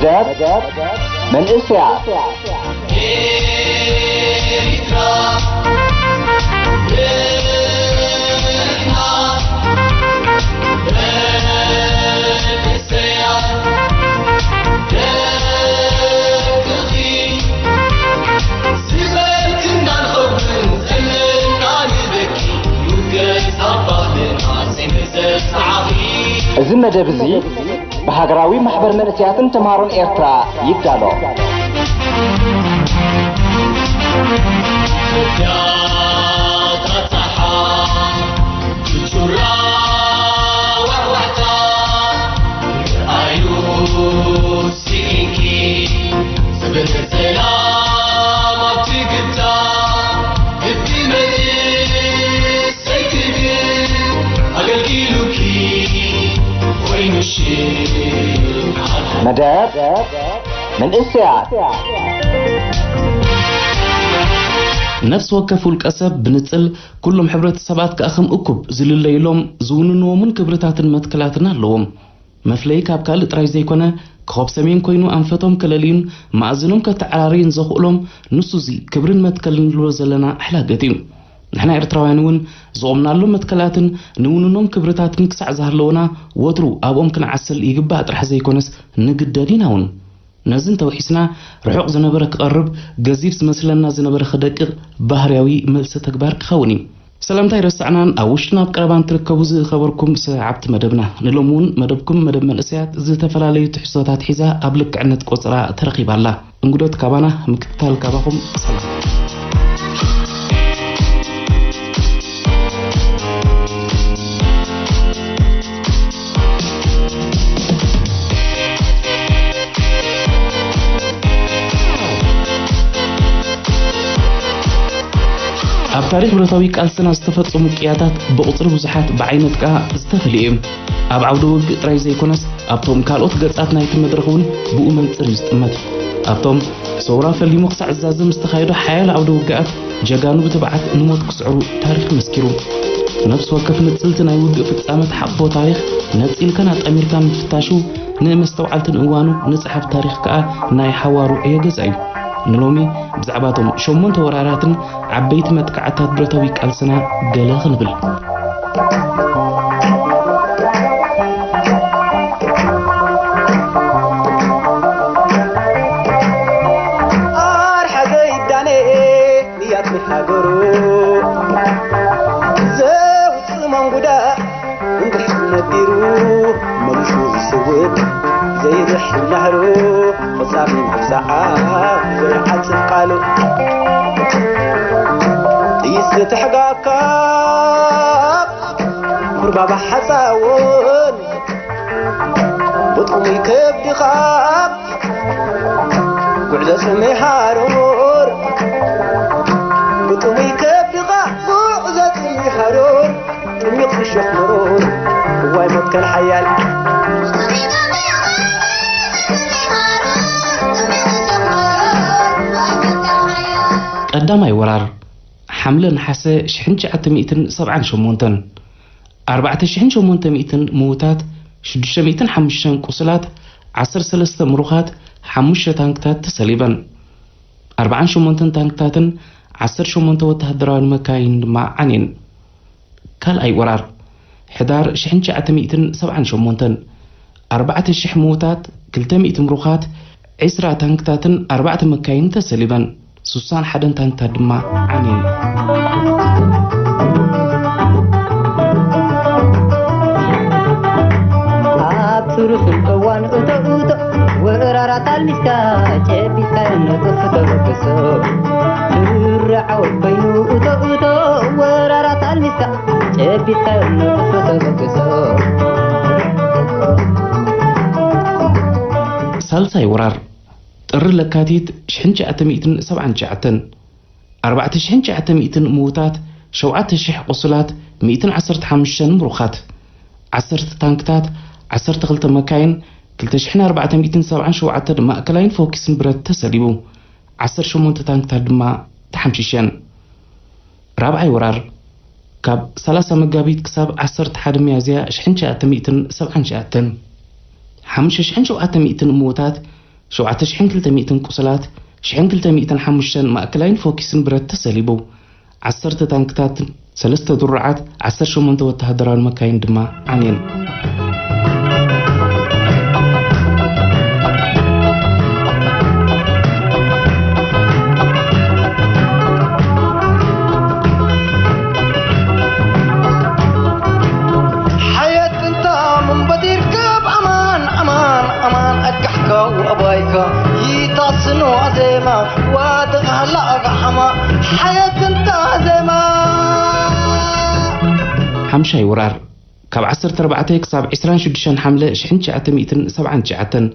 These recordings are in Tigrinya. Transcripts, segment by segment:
መደብ መንእሰያት። እዚ መደብ እዚ ብሃገራዊ ማሕበር መንእሰያትን ተምሃሮን ኤርትራ ይዳሎ። መደብ መንእሰያት። ነፍሲ ወከፍ ውልቀ ሰብ ብንጽል፣ ኩሎም ሕብረተሰባት ከኣ ከም እኩብ ዝልለዩሎም፣ ዝውንንዎምን ክብርታትን መትከላትን ኣለዎም። መፍለዪ ካብ ካልእ ጥራይ ዘይኮነ፣ ኮኾብ ሰሜን ኮይኑ ኣንፈቶም ከለልዩን መኣዝኖም ከተዓራርዩን ዘኽእሎም፣ ንሱዚ ክብርን መትከልን ንብሎ ዘለና ኣሕላገት እዩ። ንሕና ኤርትራውያን እውን ዝቖምናሎም መትከላትን ንውንኖም ክብርታትን ክሳዕ ዝሃለወና፣ ወትሩ ኣብኦም ክንዓስል ይግባእ ጥራሕ ዘይኮነስ ንግደድ ኢና እውን። ነዚ እንተውሒስና፣ ርሑቕ ዝነበረ ክቐርብ፣ ገዚፍ ዝመስለና ዝነበረ ክደቅቕ ባህርያዊ መልሰ ተግባር ክኸውን እዩ። ሰላምታ ኣይረሳዕናን፣ ኣብ ውሽጥን ኣብ ቀረባን ትርከቡ ዝኸበርኩም ሰዓብቲ መደብና፣ ንሎሚ እውን መደብኩም መደብ መንእሰያት ዝተፈላለዩ ትሕዝቶታት ሒዛ ኣብ ልክዕነት ቆጽራ ተረኺባ ኣላ። እንግዶት ካባና፣ ምክትታል ካባኹም። ሰላም። ኣብ ታሪኽ ብረታዊ ቃልስና ዝተፈጸሙ ቅያታት ብቑጽሪ ብዙሓት፣ ብዓይነት ከኣ ዝተፈልየ እዩ። ኣብ ዓውደ ውግእ ጥራይ ዘይኮነስ፣ ኣብቶም ካልኦት ገጻት ናይቲ መድረኽ እውን ብኡ መንጽር እዩ ዝጥመት። ኣብቶም ሰውራ ፈሊሙ ክሳዕ ዝዛዘም ዝተኻየዱ ሓያሎ ዓውደ ውግኣት፣ ጀጋኑ ብትብዓት ንሞት ክስዕሩ ታሪኽ መስኪሩ። ነፍሲ ወከፍ ንጽልቲ ናይ ውግእ ፍጻመ ተሓቕፎ ታሪኽ ነጺልካን ኣጣሚርካን ምፍታሹ፣ ንመስተውዓልቲ ንእዋኑ ንጸሓፍ ታሪኽ ከኣ ናይ ሓዋሩ ዕዮ ገዛ እዩ። ንሎሚ ብዛዕባቶም ሸሞንተ ወራራትን ዓበይቲ መጥቃዕታት ብረታዊ ቃልስና ገለ ክንብል። ኣርሓ ዘይዳነ ንያት ንሃገሩ ዘውጽእ መንጉዳ እንድሕር ነቢሩ መሊሱ ዝስውእ ዘይርሕም ናህሩ ፈጻሚ መብዛዓ ዘይዓጽፍ ቃሉ ጥይት ዝተሕጋካ ኩርባባ ሓጻውን ብጥሙይ ከብድኻ ጉዕዞ ጽሜ ሃሩር ብጥሙይ ከብድኻ ጉዕዞ ጽሜ ሃሩር ጥሚቕ እሾኽ መሮር እዋይ መትከል ሓያል ቀዳማይ ወራር ሓምለ ነሓሰ ሽሕን ትሽዓተ ሚእትን ሰብዓን ሸሞንተን ኣርባዕተ ሽሕን ሸሞንተ ሚእትን ምዉታት፣ ሽዱሽተ ሚእትን ሓሙሽተን ቁስላት፣ ዓሰርተ ሰለስተ ምሩኻት፣ ሓሙሽተ ታንክታት ተሰሊበን። ኣርብዓን ሸሞንተን ታንክታትን ዓሰርተ ሸሞንተ ወተሃደራውያን መካይን ድማ ዓንየን። ካልኣይ ወራር፣ ሕዳር ሽሕን ትሽዓተ ሚእትን ሰብዓን ሸሞንተን፣ ኣርባዕተ ሽሕ ምዉታት፣ ክልተ ሚእቲ ምሩኻት፣ ዕስራ ታንክታትን ኣርባዕተ መካይን ተሰሊበን። ሱሳን ሓደን ታንክታት ድማ ዓንየን። ኣብ ትሩፍን እዋን እቶ እቶ ወራራት ኣልሚስካ ጨቢጥካ ነጥፍ ተበግሶ ትርዓወት ኮይኑ እቶ እቶ ወራራት ኣልሚስካ ጨቢጥካ ነጥፍ ተበግሶ ሳልሳይ ወራር ጥሪ ለካቲት ሽሕን ትሽዓተ ሚእትን ሰብዓን ትሽዓተን፣ ኣርባዕተ ሽሕን ትሽዓተ ሚእትን ምዉታት፣ ሸውዓተ ሽሕ ቁሱላት፣ ሚእትን ዓሰርተ ሓሙሽተን ምሩኻት፣ ዓሰርተ ታንክታት፣ ዓሰርተ ክልተ መካይን፣ ክልተ ሽሕን ኣርባዕተ ሚእትን ሰብዓን ሸውዓተን ማእከላይን ፎኪስን ብረት ተሰሊቡ፣ ዓሰርተ ሸሞንተ ታንክታት ድማ ተሓምሺሸን። ራብዓይ ወራር፣ ካብ ሰላሳ መጋቢት ክሳብ ዓሰርተ ሓደ ሚያዝያ ሽሕን ትሽዓተ ሚእትን ሰብዓን ትሽዓተን፣ ሓሙሽተ ሽሕን ሸውዓተ ሚእትን ምዉታት፣ ሸውዓተ ሽሕን ክልተ ሚእትን ቁስላት፣ ሽሕን ክልተ ሚእትን ሓሙሽተን ማእከላይን ፎኪስን ብረት ተሰሊቡ። ዓሰርተ ታንክታትን ሰለስተ ድሩዓት፣ ዓሰርተ ሸሞንተ ወተሃደራዊ መካይን ድማ ዓንየን። ሓየት ጥንታ መንበዲ ይርከብ ኣማን፣ ኣማን፣ ኣማን፣ ኣጋሕካው ኣባይካ ይታስኖ ኣዜማ፣ ዋድቕ ሃላ ኣጋሓማ፣ ሓየት ጥንታ ዜማ። ሓምሻይ ወራር፣ ካብ ዓሰርተ ኣርባዕተ ክሳብ ዕስራን ሽዱሽተን ሓምለ ሽሕን ትሽዓተ ሚእትን ሰብዓን ትሽዓተን፣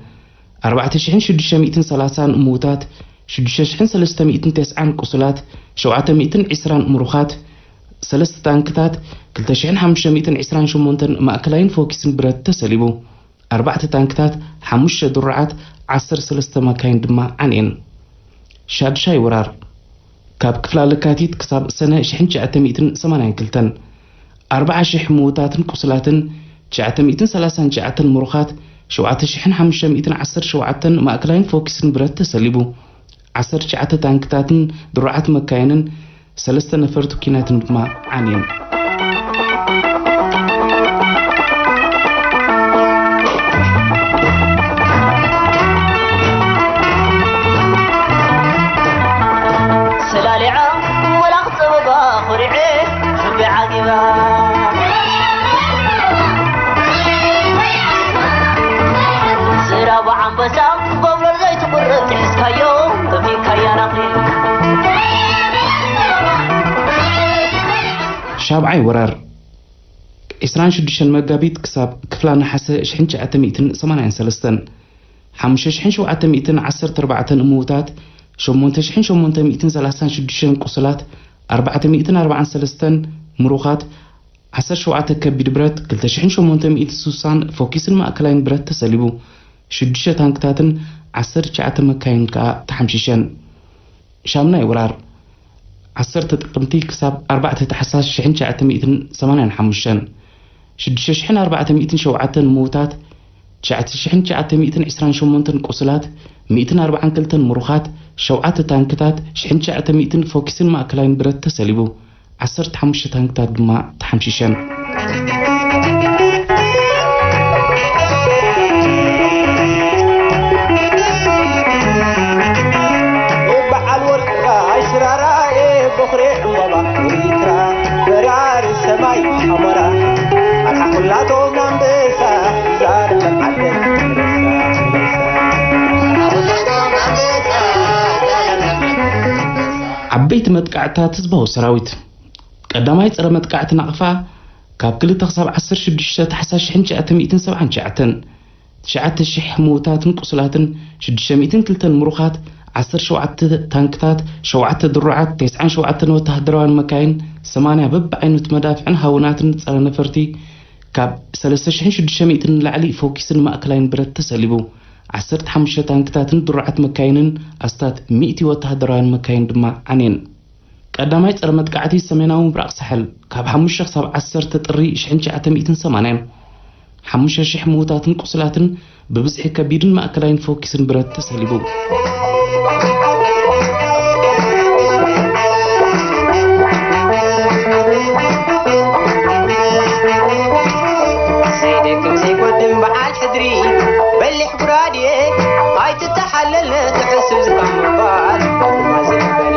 ኣርባዕተ ሽሕን ሽዱሽተ ሚእትን ሰላሳን ምዉታት፣ ሽዱሽተ ሽሕን ሰለስተ ሚእትን ተስዓን ቁሱላት፣ ሸውዓተ ሚእትን ዕስራን ምሩኻት፣ ሰለስተ ታንክታት፣ ክልተ ሽሕን ሓሙሽተ ሚእትን ዕስራን ሸሞንተን ማእከላይን ፎኪስን ብረት ተሰሊቡ። ኣርባዕተ ታንክታት፣ ሓሙሽተ ድሩዓት፣ ዓሰርተ ሰለስተ መካይን ድማ ዓንየን። ሻድሻይ ወራር፣ ካብ ክፍላ ለካቲት ክሳብ ሰነ ሽሕን ትሽዓተ ሚእትን ሰማንያን ክልተን፣ ኣርብዓ ሽሕ ምዉታትን ቁስላትን፣ ትሽዓተ ሚእትን ሰላሳን ትሽዓተን ምሩኻት፣ ሸውዓተ ሽሕን ሓሙሽተ ሚእትን ዓሰርተ ሸውዓተን ማእከላይን ፎኪስን ብረት ተሰሊቡ። ዓሰርተ ትሽዓተ ታንክታትን ድሩዓት መካይንን ሰለስተ ነፈርቲ ኲናትን ድማ ዓንየን። ሰላሊዓ ወላ ክጸበባ ኾሪዐ ልቢ ዓጊባ። ዝራቡ ዓንበሳ ጎብለል ዘይትቁረጽ ሒዝካዮ፣ ተፊካያ ናኽሊ። ሻብዓይ ወራር፣ ዕስራን ሽዱሽተን መጋቢት ክሳብ ክፍላ ነሓሰ ሽሕን ትሽዓተ ሚእትን ሰማንያን ሰለስተን፣ ሓሙሽተ ሽሕን ሸውዓተ ሚእትን ዓሰርተ ኣርባዕተን ምዉታት፣ ሸሞንተ ሽሕን ሸሞንተ ሚእትን ሰላሳን ሽዱሽተን ቁስላት፣ ኣርባዕተ ሚእትን ኣርባዓን ሰለስተን ምሩኻት፣ ዓሰርተ ሸውዓተ ከቢድ ብረት፣ ክልተ ሽሕን ሸሞንተ ሚእትን ስሳን ፎኪስን ማእከላይን ብረት ተሰሊቡ። ሽዱሽተ ታንክታትን ዓሰርተ ትሽዓተ መካይን ከኣ ተሓምሺሸን። ሻምናይ ወራር፣ ዓሰርተ ጥቅምቲ ክሳብ ኣርባዕተ ታሕሳስ ሽሕን ትሽዓተ ሚእትን ሰማንያን ሓሙሽተን፣ ሽዱሽተ ሽሕን ኣርባዕተ ሚእትን ሸውዓተን ምዉታት፣ ትሽዓተ ሽሕን ትሽዓተ ሚእትን ዕስራን ሸሞንተን ቁስላት፣ ሚእትን ኣርባዓን ክልተን ምሩኻት፣ ሸውዓተ ታንክታት፣ ሽሕን ትሽዓተ ሚእትን ፎኪስን ማእከላይን ብረት ተሰሊቡ። ዓሰርተ ሓሙሽተ ታንክታት ድማ ተሓምሺሸን። በዓል ወርቃይ ሽራራኤ ቦኽሪ ዕምባባ ኤሪትራ በራሪ ሰማይ ኣሞራ ኣርሓ ኩላቶም ኣንበሳ ዛር ዓደን ዓበይቲ መጥቃዕትታት ህዝባዊ ሰራዊት። ቀዳማይ ጸረ መጥቃዕቲ ናቕፋ ካብ ክልተ ክሳብ ዓሰርተ ሽዱሽተ ታሕሳስ ሽሕን ትሽዓተ ሚእትን ሰብዓን ትሽዓተን፣ ትሽዓተ ሽሕ ምዉታትን ቁስላትን፣ ሽዱሽተ ሚእትን ክልተን ምሩኻት፣ ዓሰርተ ሸውዓተ ታንክታት፣ ሸውዓተ ድሩዓት፣ ተስዓን ሸውዓተን ወተሃደራውያን መካይን፣ ሰማንያ በብዓይነቱ መዳፍዕን ሃውናትን ጸረ ነፈርቲ፣ ካብ ሰለስተ ሽሕን ሽዱሽተ ሚእትን ንላዕሊ ፎኪስን ማእከላይን ብረት ተሰሊቡ። ዓሰርተ ሓሙሽተ ታንክታትን ድሩዓት መካይንን ኣስታት ሚእቲ ወተሃደራውያን መካይን ድማ ዓንየን። ቀዳማይ ጸረ መጥቃዕቲ ሰሜናዊ ምብራቕ ሳሕል ካብ ሓሙሽተ ክሳብ ዓሰርተ ጥሪ ሽሕን ትሽዓተ ሚእትን ሰማንያን፣ ሓሙሽተ ሽሕ ምዉታትን ቁስላትን ብብዝሒ ከቢድን ማእከላይን ፎኪስን ብረት ተሰሊቡ። ዘይደክም ዘይጎድም በዓል ሕድሪ በሊሕ ጉራዴ ኣይትተሓለለ ትሕስብ ዝካ ምባል ድማ ዝነበረ።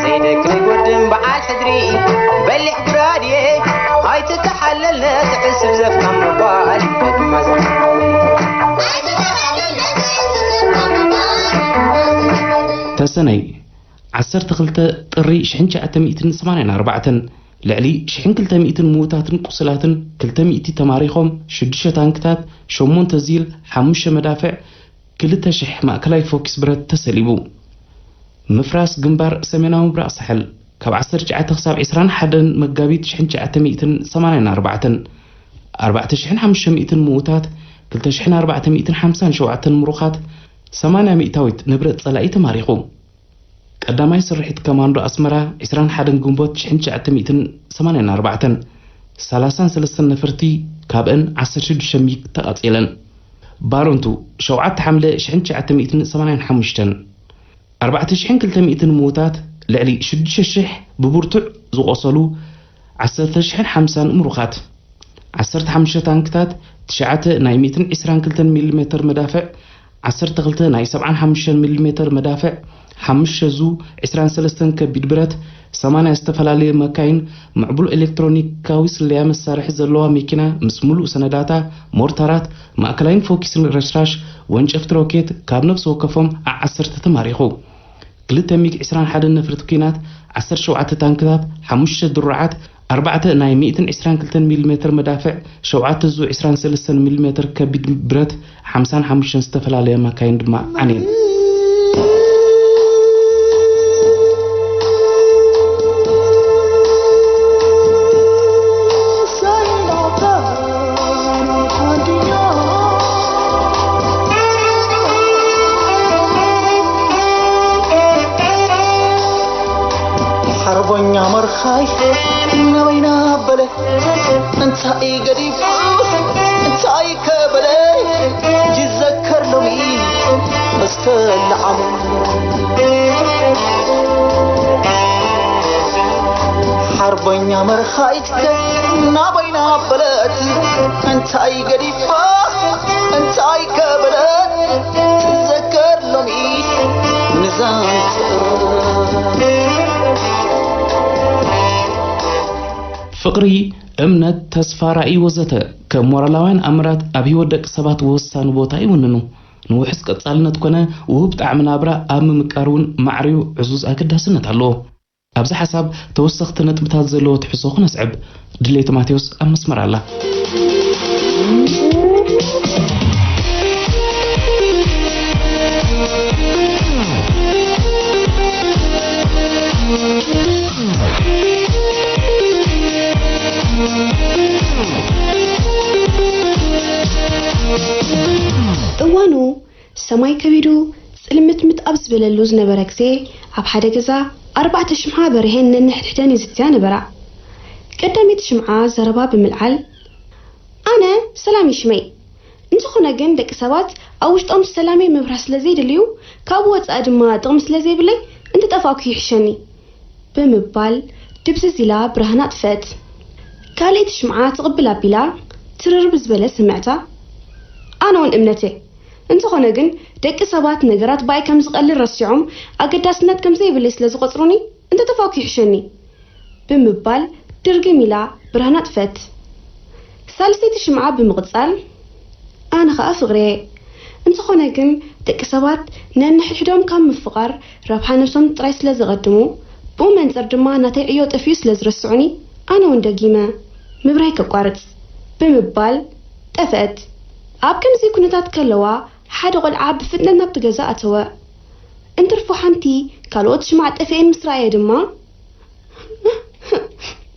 ዘይደክም ጎድም በዓል ሕድሪ በሊሕ ጉራዴ ኣይትተሓለለ ትሕስብ ዘፍካ ምባል ድማ ዝነበረ። ተሰነይ፣ ዓሰርተ ክልተ ጥሪ ሽሕን ትሽዓተ ሚእትን ሰማንያን ኣርባዕተን፣ ልዕሊ ሽሕን ክልተ ሚእትን ምዉታትን ቁስላትን፣ ክልተ ሚእቲ ተማሪኾም፣ ሽዱሽተ ታንክታት፣ ሸሞንተ ዚል፣ ሓሙሽተ መዳፍዕ፣ ክልተ ሽሕ ማእከላይ ፎኪስ ብረት ተሰሊቡ። ምፍራስ ግንባር ሰሜናዊ ምብራቕ ሳሕል ካብ ዓሰርተ ትሽዓተ ክሳብ ዕስራን ሓደን መጋቢት ሽሕን ትሽዓተ ሚእትን ሰማንያን ኣርባዕተን፣ ኣርባዕተ ሽሕን ሓሙሽተ ሚእትን ምዉታት፣ ክልተ ሽሕን ኣርባዕተ ሚእትን ሓምሳን ሸውዓተን ምሩኻት፣ ሰማንያ ሚእታዊት ንብረት ጸላኢ ተማሪኹ። ቀዳማይ ስርሒት ኮማንዶ ኣስመራ፣ ዕስራን ሓደን ግንቦት ሽሕን ትሽዓተ ሚእትን ሰማንያን ኣርባዕተን፣ ሰላሳን ሰለስተን ነፈርቲ፣ ካብአን ዓሰርተ ሽዱሽተ ሚግ ተቓጺለን። ባረንቱ፣ ሸውዓተ ሓምለ ሽሕን ትሽዓተ ሚእትን ሰማንያን ሓሙሽተን፣ ኣርባዕተ ሽሕን ክልተ ሚእትን ምዉታት፣ ልዕሊ ሽዱሽተ ሽሕ ብብርቱዕ ዝቖሰሉ፣ ዓሰርተ ሽሕን ሓምሳን ምሩኻት፣ ዓሰርተ ሓሙሽተ ታንክታት፣ ትሽዓተ ናይ ሚእትን ዕስራን ክልተን ሚሊ ሜተር መዳፍዕ፣ ዓሰርተ ክልተ ናይ ሰብዓን ሓሙሽተን ሚሊ ሜተር መዳፍዕ፣ ሓሙሽተ ዙ ዕስራን ሰለስተን ከቢድ ብረት፣ ሰማንያ ዝተፈላለየ መካይን፣ ምዕቡል ኤሌክትሮኒካዊ ስለያ መሳርሒ ዘለዋ መኪና ምስ ምሉእ ሰነዳታ፣ ሞርታራት፣ ማእከላይን ፎኪስን ረሽራሽ፣ ወንጨፍቲ ሮኬት፣ ካብ ነፍሲ ወከፎም ዓ ዓሰርተ ተማሪኹ። ክልተ ሚግ ዕስራን ሓደን ነፈርቲ ኲናት፣ ዓሰርተ ሸውዓተ ታንክታት፣ ሓሙሽተ ድሩዓት፣ ኣርባዕተ ናይ ሚእትን ዕስራን ክልተን ሚሊ ሜተር መዳፍዕ፣ ሸውዓተ ዙ ዕስራን ሰለስተን ሚሊ ሜተር ከቢድ ብረት፣ ሓምሳን ሓሙሽተን ዝተፈላለያ መካይን ድማ ዓንየን። ሓርበኛ መርኻይ ናበይና በለ፣ እንታይ ገዲፉ እንታይ ከበለ፣ ይዘከር ሎሚ እስከ ለዓሉ። ሓርበኛ መርኻይትከ ናበይና በለት፣ እንታይ ገዲፋ እንታይ ከበለት፣ ትዘከር ሎሚ ንዛንትኡ። ፍቕሪ፣ እምነት፣ ተስፋ፣ ራእይ ወዘተ ከም ሞራላውያን ኣምራት ኣብ ህይወት ደቂ ሰባት ወሳኒ ቦታ ይውንኑ። ንውሑስ ቀጻልነት ኮነ ውሁብ ጣዕሚ ናብራ ኣብ ምምቃር እውን ማዕረኡ ዕዙዝ ኣገዳስነት ኣለዎ። ኣብዚ ሓሳብ ተወሰኽቲ ነጥብታት ዘለዎ ትሕዝቶ ክነስዕብ። ድሌት ማቴዎስ ኣብ መስመር ኣላ። እዋኑ ሰማይ ከቢዱ ጽልምትምት ኣብ ዝበለሉ ዝነበረ ግዜ፣ ኣብ ሓደ ገዛ ኣርባዕተ ሽምዓ በርሄን ነንሕድሕደን ይዝትያ ነበራ። ቀዳመይቲ ሽምዓ ዘረባ ብምልዓል፣ "ኣነ ሰላም ይሽመይ፣ እንተኾነ ግን ደቂ ሰባት ኣብ ውሽጦም ሰላመይ ምብራህ ስለ ዘይደልዩ፣ ካብኡ ወጻኢ ድማ ጥቕሚ ስለ ዘይብለይ እንተጠፋእኩ ይሕሸኒ" ብምባል ድብዝዝ ኢላ ብርሃና ኣጥፍአት። ካልኣይቲ ሽምዓ ትቕብል ኣቢላ ትርር ብዝበለ ስምዕታ፣ "ኣነ እውን እምነቴ፣ እንተኾነ ግን ደቂ ሰባት ነገራት ብኣይ ከም ዝቐልል ረሲዖም ኣገዳስነት ከም ዘይብለይ ስለ ዝቖጽሩኒ እንተጠፋእኩ ይሕሸኒ" ብምባል ድርግም ኢላ ብርሃና ኣጥፍአት። ሳልሰይቲ ሽምዓ ብምቕጻል፣ "ኣነ ኸኣ ፍቕሪ'የ። እንተኾነ ግን ደቂ ሰባት ነንሕድሕዶም ካብ ምፍቓር ረብሓ ነብሶም ጥራይ ስለ ዘቐድሙ፣ ብኡ መንጽር ድማ ናተይ ዕዮ ጠፊኡ ስለ ዝረስዑኒ፣ ኣነ እውን ደጊመ ምብራህ ከቋርጽ" ብምባል ጠፍአት። ኣብ ከምዚ ኩነታት ከለዋ፣ ሓደ ቖልዓ ብፍጥነት ናብቲ ገዛ ኣተወ። እንትርፎ ሓንቲ ካልኦት ሽምዓ ጠፊኤን ምስ ረኣየ ድማ፣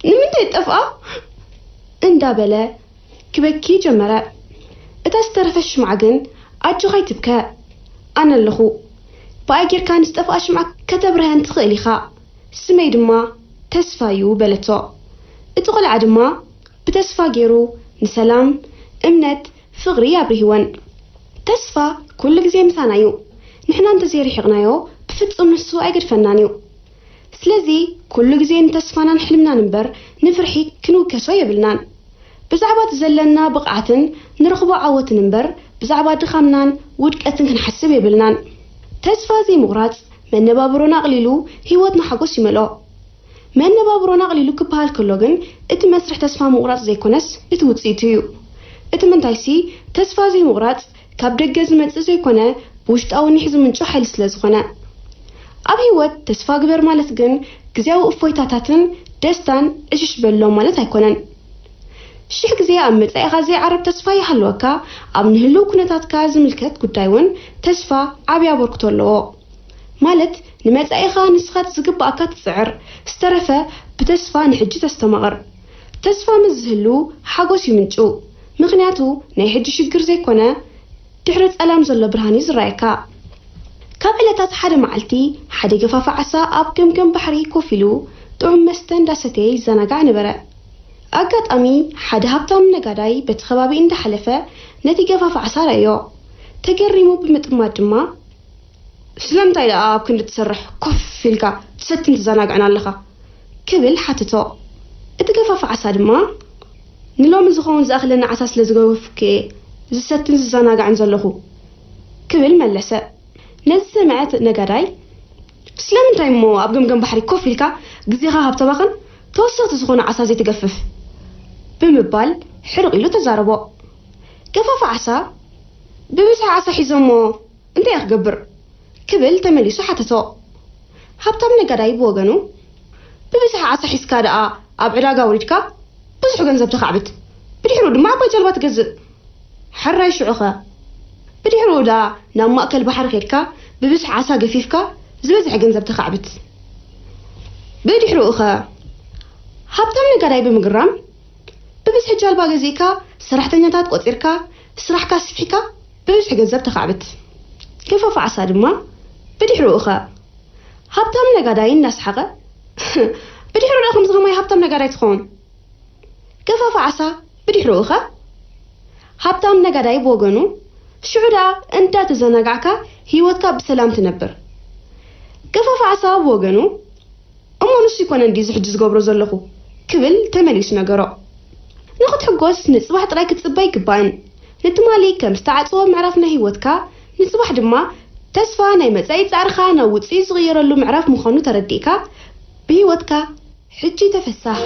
"ንምንታይ ጠፍኣ?" እንዳበለ ክበኪ ጀመረ። እታ ዝተረፈት ሽምዓ ግን፣ "ኣጆኻ ኣይትብከ፣ ኣነ ኣለኹ። ብኣይ ጌርካ ንዝጠፍኣ ሽምዓ ከተብርሀን ትኽእል ኢኻ። ስመይ ድማ ተስፋ እዩ" በለቶ። እቲ ቖልዓ ድማ ብተስፋ ጌሩ ንሰላም፣ እምነት፣ ፍቕሪ ኣብሪህወን። ተስፋ ኩሉ ግዜ ምሳና እዩ። ንሕና እንተዘይርሒቕናዮ፣ ብፍጹም ንሱ ኣይገድፈናን እዩ። ስለዚ፣ ኩሉ ግዜ ንተስፋናን ሕልምናን እምበር፣ ንፍርሒ ክንውከሶ የብልናን። ብዛዕባ እቲ ዘለና ብቕዓትን ንረኽቦ ዓወትን እምበር፣ ብዛዕባ ድኻምናን ውድቀትን ክንሓስብ የብልናን። ተስፋ ዘይምቑራጽ፣ መነባብሮና ኣቕሊሉ፣ ህይወትና ሓጎስ ይመልኦ። መነባብሮና ኣቕሊሉ ክበሃል ከሎ ግን፣ እቲ መስርሕ ተስፋ ምቑራጽ ዘይኮነስ፣ እቲ ውጽኢቱ እዩ። እቲ ምንታይሲ፣ ተስፋ ዘይምቑራጽ፣ ካብ ደገ ዝመጽእ ዘይኮነ፣ ብውሽጣዊ ኒሕ ዝምንጩ ሓይሊ ስለ ዝኾነ። ኣብ ህይወት ተስፋ ግበር ማለት ግን፣ ግዜያዊ እፎይታታትን ደስታን ዕሽሽ በሎ ማለት ኣይኮነን። ሽሕ ግዜ ኣብ መጻኢኻ ዘይዓርብ ተስፋ ይሃልወካ፣ ኣብ ንህልው ኩነታትካ ዝምልከት ጉዳይ እውን ተስፋ ዓቢ ኣበርክቶ ኣለዎ። ማለት፣ ንመጻኢኻ ንስኻ ዝግብኣካ ትጽዕር፣ ዝተረፈ ብተስፋ ንሕጂ ተስተማቕር። ተስፋ ምስ ዝህሉ፣ ሓጎስ ይምንጩ። ምኽንያቱ፣ ናይ ሕጂ ሽግር ዘይኮነ፣ ድሕሪ ጸላም ዘሎ ብርሃን እዩ ዝረኣየካ። ካብ ዕለታት ሓደ መዓልቲ፣ ሓደ ገፋፊ ዓሳ ኣብ ገምገም ባሕሪ ኮፍ ኢሉ፣ ጥዑም መስተ እንዳሰተየ ይዘናጋዕ ነበረ። ኣጋጣሚ ሓደ ሃብታም ነጋዳይ በቲ ከባቢ እንዳሓለፈ ነቲ ገፋፍ ዓሳ ረኣዮ። ተገሪሙ ብምጥማት ድማ፣ "ስለምንታይ ደኣ ኣብ ክንዲ ትሰርሕ ኮፍ ኢልካ ትሰትን ትዘናግዕን ኣለኻ?" ክብል ሓተቶ። እቲ ገፋፍ ዓሳ ድማ፣ "ንሎሚ ዝኸውን ዝኣኽለኒ ዓሳ ስለ ዝገፈፍኩ እየ ዝሰትን ዝዘናጋዕን ዘለኹ" ክብል መለሰ። ነዚ ዝሰምዐ እቲ ነጋዳይ፣ "ስለምንታይ እሞ ኣብ ገምገም ባሕሪ ኮፍ ኢልካ ግዜኻ ካብ ተባኽን ተወሰኽቲ ዝኾኑ ዓሳ ዘይትገፍፍ?" ብምባል ሕርቕ ኢሉ ተዛረቦ። ገፋፍ ዓሳ፣ "ብብዝሒ ዓሳ ሒዘ እሞ እንታይ እየ ክገብር?" ክብል ተመሊሱ ሓተቶ። ሃብታም ነጋዳይ ብወገኑ፣ "ብብዝሒ ዓሳ ሒዝካ ደኣ ኣብ ዕዳጋ ወሪድካ ብዙሕ ገንዘብ ተኻዕብት፣ ብድሕሪኡ ድማ ዓባይ ጃልባ ትገዝእ። ሕራይ ሽዑኸ?" ብድሕሪኡ ደኣ ናብ ማእከል ባሕሪ ኬድካ ብብዝሒ ዓሳ ገፊፍካ ዝበዝሐ ገንዘብ ተኻዕብት። ብድሕሪኡኸ? ሃብታም ነጋዳይ ብምግራም፣ ብብዝሒ ጃልባ ገዚእካ ሰራሕተኛታት ቆጺርካ ስራሕካ ኣስፊሕካ ብብዝሒ ገንዘብ ተኻዕብት። ገፋፍ ዓሳ ድማ፣ ብድሕሪኡኸ? ሃብታም ነጋዳይ እናሰሓቐ፣ ብድሕሪኡ ደኣ ከምዚ ከማይ ሃብታም ነጋዳይ ትኸውን። ገፋፍ ዓሳ፣ ብድሕሪኡኸ? ሃብታም ነጋዳይ ብወገኑ፣ ሽዑ ደኣ እንዳተዘናጋዕካ ህይወትካ ብሰላም ትነብር። ገፋፍ ዓሳ ብወገኑ፣ እሞ ንሱ ይኮነ እንዲ ዝሕጂ ዝገብሮ ዘለኹ ክብል ተመሊሱ ነገሮ። ንኽትሕጎስ ንጽባሕ ጥራይ ክትጽበ ኣይግባእን። ንትማሊ ከም ዝተዓጽወ ምዕራፍ ናይ ህይወትካ፣ ንጽባሕ ድማ ተስፋ ናይ መጻኢ ጻዕርኻ ናብ ውጽኢት ዝቕየረሉ ምዕራፍ ምዃኑ ተረዲእካ፣ ብህይወትካ ሕጂ ተፈሳህ።